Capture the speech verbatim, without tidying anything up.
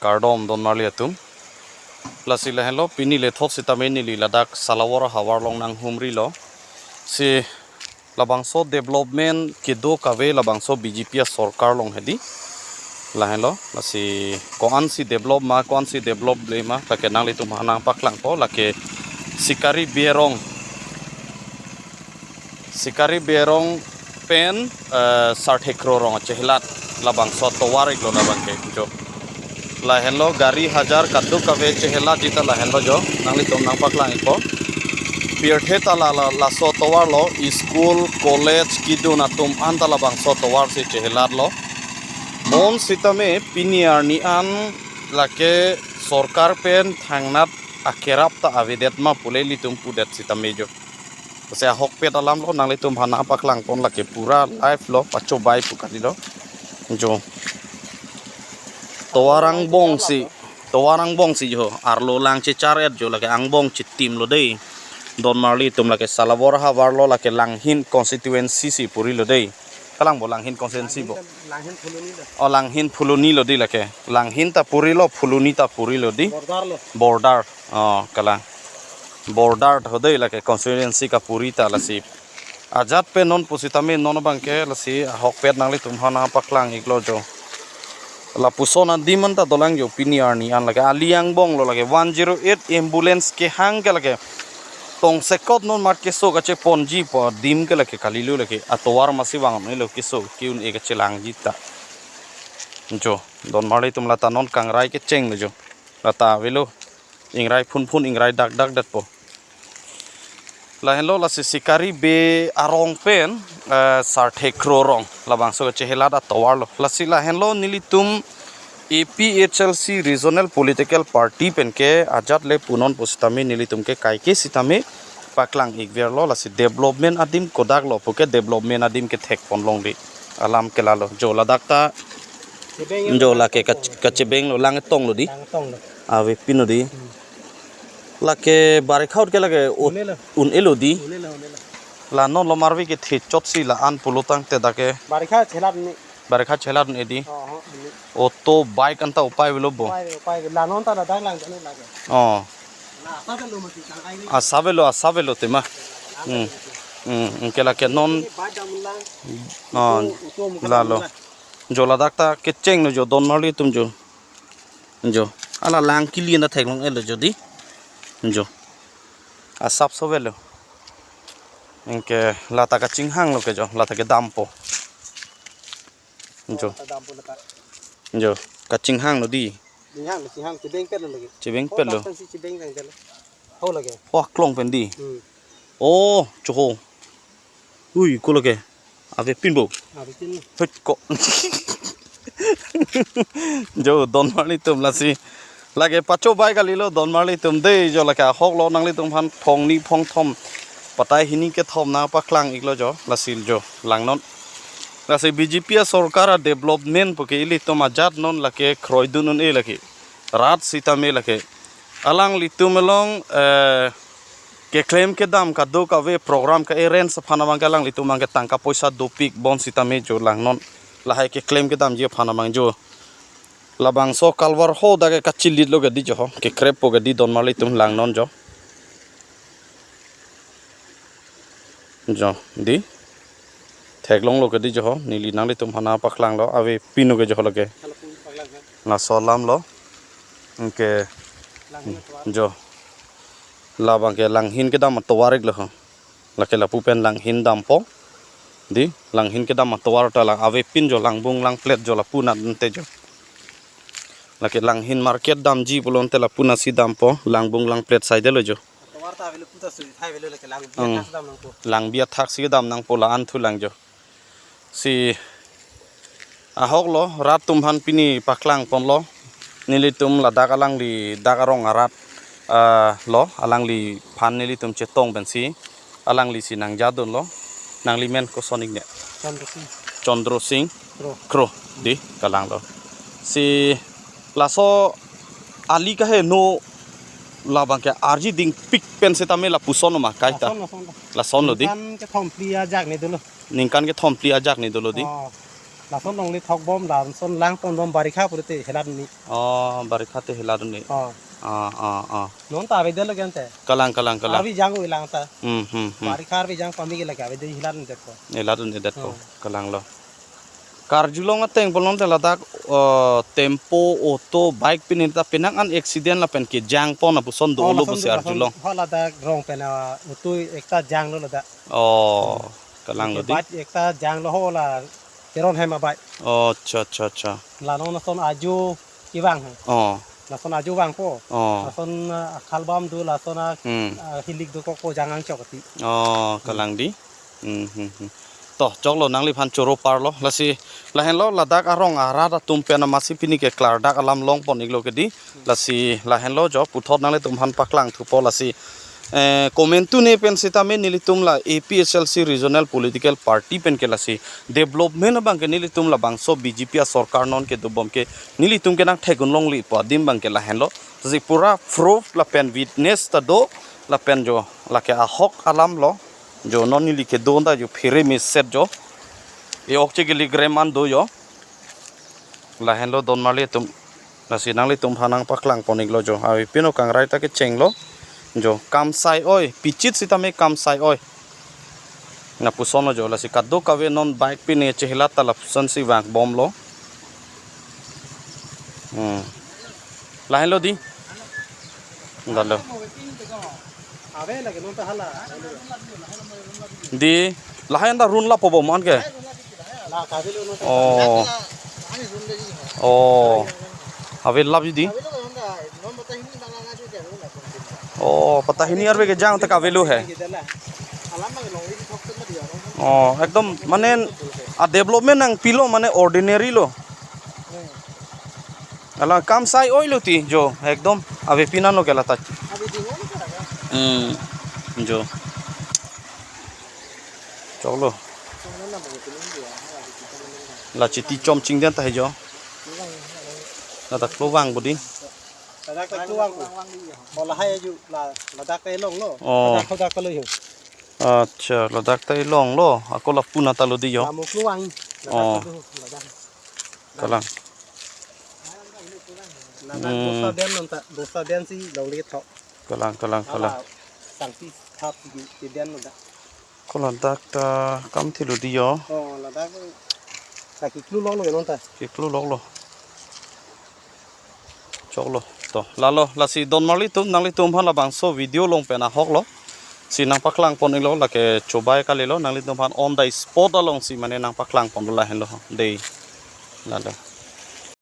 Kardom donmarli atum. Lasi lahenlo pini lethot sitame neli ladak Salawar ahavar along nanghumrilo. Si labangso development kedo kave labangso B J P asorkar along hedi. Lahenlo, lasi ko-ansi develop ma, ko-ansi develop le ma, lake nanglitum aphan nangpaklangpo, lake Sikari Bey arong, Sikari Bey arong pen, eh, Sarthe Kro arong chehelat labangso tovar iklo labang ke jo. Lahenlo gari hajar kadokave chehelatji ta lahenlo jo, nanglitum nangpaklang ikpo. Pirthe ta la, la, laso tovarlo, school, college, kedun atum anta labangso tovarsi chehelatlo. Bonsitame pini arni an lake sorkar pen thangnat akerap ta avedet ma pule ilitum pudet sitame jo. Lasi ahokpet alamlo, nanglitum aphan nangpaklangpon, lake pura live lo, pachobai pu kalilo. Jo. Tovar angbongsi, tovar angbongsi jo, arlo lang chechar-et jo, lake angbong chitimlo dei. Donmarli atum, lake Salawar ahavarlo, lake Langhin constituency si purilo dei. Kalang bo Langhin constituency bo? Langhin Phuloni lo. Oh, Langhin Phuloni lo dei lake. Langhin ta purilo, Phuloni ta purilo dei. Border lo. Border. Oh, kalang. Border tho dei lake constituency kapuri ta lasi. Ajat pen non pusitame non abang ke lasi ahokpet nanglitum aphan nangpaklang iklo jo. Lapuson adim anta dolang jo pini arni an lake ali angbonglo lake one zero eight ambulance kehang ke lake. Tongsekot non mat keso kacheponji pu adim ke lake kalilo lake. Atovar masi vang-un-elo keso ke-un-e kachelangji ta. Jo, donmarli atum lata non kangrai kechenglo jo. Lata avelo. Ingrai phunphun, ingrai dakdak detpo. Lahenlo lasi Sikari Bey arong pen, eh, Sarthe Kro arong labangso chehelat atovarlo. Lasi lahenlo nelitum A P H L C Regional Political Party pen ke ajat le punon pusitame nelitum ke kaike sitame paklang ikverlo, lasi development adim kodaklo puke development adim ke thekponlong dei. Alam ke lalo. Jo ladak ta Chebeng jo lake kach-, kachebenglo, lang tonglo dei. Lang tonglo. Avepinlo dei. Lake barikha ahut ke lake ut-, un-elo. Un-elo dei. Un-elo, un-elo. La non lomarve kethe chotsi la-an pulotangte dak ke. Barikha chelat ni. Barikha chelat ni dei. Oh, oh, ni. Auto, bike anta upai avelo bo. Upai, upai avelo. La non ta ladak lang jani lake. Oh. La asap avelo mati tang ai ni. Asap avelo, asap avelo tema. Hmm. Hmm, hmm, ke lake non. Ni bike dam lang. Oh, auto, auto muka lalo. Lang. Jo ladak ta kechenglo jo donmarli atum jo. Jo. Ala lang kili na theklong-elo jo dei. Jo. Asapso avelo. Anke lata kachinghanglo ke jo, lata kedampo. Jo. Kedampo lata. Jo. Kachinghanglo dei. Chinghang, chinghang, chebengpetlo lake. Chebengpetlo. Oh, tak si chebeng lang jalo. Ho lake. Wah, klong pen dei. Hmm. Oh, choho. Ui, ko lake. Avepin bo. Avepin. Hut ko. Jo, donmarli atum lasi. Lake pachobai kalilo donmarli atum dei jo lake ahoklo nanglitum aphan phongni phongthom. Patai hini kethom nangpaklang iklo jo lasi jo langnon. Lasi B J P asorkar adevelopment puke ilitum ajat non lake kroidun un-e lake. Rat sitame lake. Alanglitum along, eh, keklem kedam kadokave program ka-arrange aphan abang ke alanglitum abang ke tangka poisa dopik bonsitame jo langnon. Lahai keklem kedamji aphan abang jo. Labangso kalvar ho dak ke kachilitlo ke dei jo ho. Kekreppo ke dei donmarli atum langnon jo. Jo, dei. Theklonglo ke dei jo ho, neli nanglitum aphan paklanglo, avepinlo ke jo ho lake. Laso alamlo. Anke, jo. Labang ke Langhin kedam atovar iklo ho. Lake lapu pen Langhin dampo. Dei, Langhin kedam atovar ta lang avepin jo Langbung Langplet jo lapu nat ante jo. Lake Langhin market damji pulote lapu nat si dampo, Langbung Langplet side lo jo. Tovar ta avelo puta suri thai avelo lake lang Hmm. Biathak dam nangpo. Lang biathak si dam nangpo la-an thu lang jo. Si ahoklo rat atum aphan pini paklangponlo. Nelitum ladak alangli dak arong arat, ah, lo alangliphan nelitum chetong pensi alanglisi nangjadunlo. Nanglimen koson ikne? Chandra Singh. Chandra Singh Kro. Kro dei kalanglo. Si laso ali kaheno labang ke arji dingpik pen setame lapuson ma kaita. Lason, lason ta. Lasonlo dei. Ningkan kethom phli ajak ni dolo. Ningkan kethom phli ajak ni dolo dei. Oh. Lason longle thok bom, lason lang ton bom, barikha pulote helat ni. Oh, barikha te helat ni. Oh. Ah, ah, ah. Non ta avedetlo ke ante. Kalang, kalang, kalang. Arvi jang-o lang ta. Hmm, hmm, hmm. Barikha arvi jang pame ke lake avedet, helat ni det ko. Helat ni det ko. Hmm. Kalang lo. Karjulong ateng pulote ladak, eh, tempo, auto, bike pini ta penang an accident lapen kejang pon lapuson do. Oh, lo lason pusi do, lason arjulong. Ho ladak rong pen, ah, auto ekta janglo ladak. Oh, kalang lo di. Bike ekta janglo ho la Teron hem abike. Oh, acha, acha, acha. La non lason ajo kevang he. Oh. Lason ajo vangpo. Oh. Lason, ah, akhalbam do, lason a, Hmm. ah, hilik dokok po, jangang chok ti. Oh, kalang di. Hmm, hmm, hmm. To, choklo, nangliphan choro parlo. Lasi, lahenlo, ladak arong arat atum pen amatsi pini ke klardak alam long pon iklo ke di. Lasi, lahenlo jo, puthot nanglitumphan paklang thupo lasi. Eh, komantu ne pen sitame nelitum la A P H L C Regional Political Party pen ke lasi development abang ke nelitum labangso B J P asorkar non kedo bom ke nelitum ke nangthek-un longle pu adim abang ke lahenlo. Lasi pura proof lapen witness ta do lapen jo lake ahok alam lo. Jo non neli kedo anta jo phere meset jo. E-ok che kili greman do jo. Lahenlo donmarli atum. Lasi nanglitumphan nangpaklang pon iklo jo. Avepinno kangrai ta kechenglo. Jo, kam sai oi. Pichit sitame kam sai oi. Lapuson lo jo. Lasi kadokave non bike pini chehelat ta lapuson si vang bomlo. Hmm. Lahenlo di. Dalo. Ave lake non ta hala. Di, lahai anta run lapo bom an ke? La kave lo non ta. Oh. Oh. Ave lap di. Oh, patahini arve kejang ta kave lo he. Oh, ekdom mane a development nangpilo mane ordinary lo. Ala kam sai oilo ti jo, ekdom avepin anlo ke lata. Hmm, jo. Choklo. La chiti chom chingden ta he jo. Ladak lo vang budi. Ladak ta lo vang ko. Lahai aju la, ladak ta longlo. Oh. Ladak, ladak ta lo jo. Acha, ladak ta longlo. Ako lapu anta lo di jo. Lamuk lo vang. Oh. Ladak ta lo, ladak. Kalang. Ladak Hmm. Bosta den non ta, bosta den si longle thok. Kalang, kalang, kalang. Ala sangti thap si den non ta. Ko ladak ta kam thilo di jo. Oh, ladak ta kiklu loklo non ta. Kiklu loklo. Choklo. To, lalo, lasi donmarli atum, nanglitumphan labangso video along pen ahoklo. Si nangpaklang pon iklo, lake chobai kalilo, nanglitumphan on the spot along si mane nangpaklang ponlo lahenlo. Dei. Lalo.